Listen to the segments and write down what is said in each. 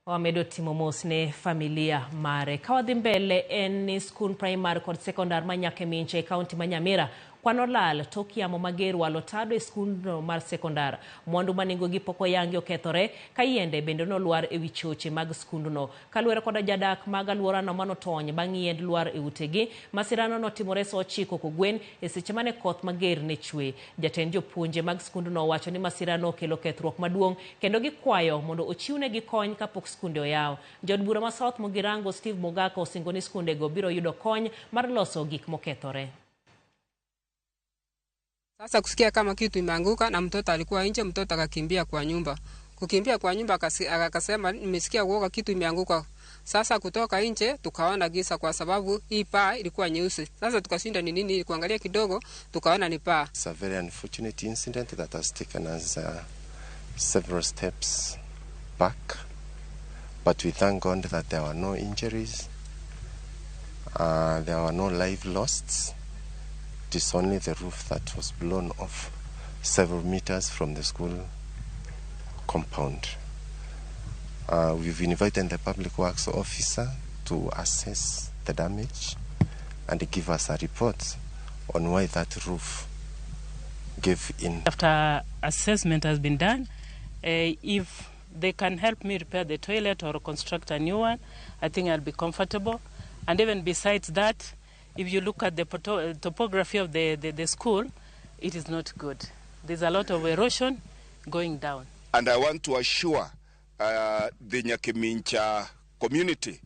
Wamedo timo mos ne familia mare. Ka wadhi mbele en ni skund primary kod sekondar ma Nyakemincha e kaunti ma Nyamira kwan olal tok yamo mager walo tado e skundno mar sekondar. Mwandu ma nengogi pok oyangi okethore ka yiende bende nolwar e wi choche mag skundno. Kaluwore koda jadak mag alworano manotony bang' yiend lwar e utegi, masirano notimore sa 9 kogwen e seche mane koth mager ne chwe. Jatend jopuonje mag skundno owacho ni masirano okelo kethruok maduong' kendo gikwayo mondo ochiwnegi kony kapok skunde oyaw. Jaod bura ma South Mugirango Steve Mogaka osingo ni skundego biro yudo kony mar loso gik mokethore. Sasa kusikia kama kitu imeanguka na mtoto alikuwa nje, mtoto akakimbia kwa nyumba. Kukimbia kwa nyumba akasema nimesikia uoga, kitu imeanguka. Sasa kutoka nje tukaona giza kwa sababu hii paa ilikuwa nyeusi. Sasa tukashinda ni nini, kuangalia kidogo tukaona ni paa. It's a very unfortunate incident that has taken us several steps back, but we thank God that there were no injuries, there were no life lost. It is only the roof that was blown off several meters from the school compound. We've invited the public works officer to assess the damage and give us a report on why that roof gave in. After assessment has been done, if they can help me repair the toilet or construct a new one, I think I'll be comfortable. And even besides that, if you look at the topography of the school, it is not good. There's a lot of erosion going down. And I want to assure the Nyakemincha community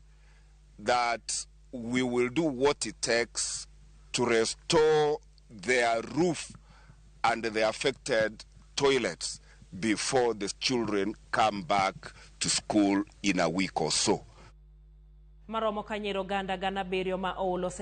that we will do what it takes to restore their roof and the affected toilets before the children come back to school in a week or so. Maromo kanyero oganda 700 ma oul ose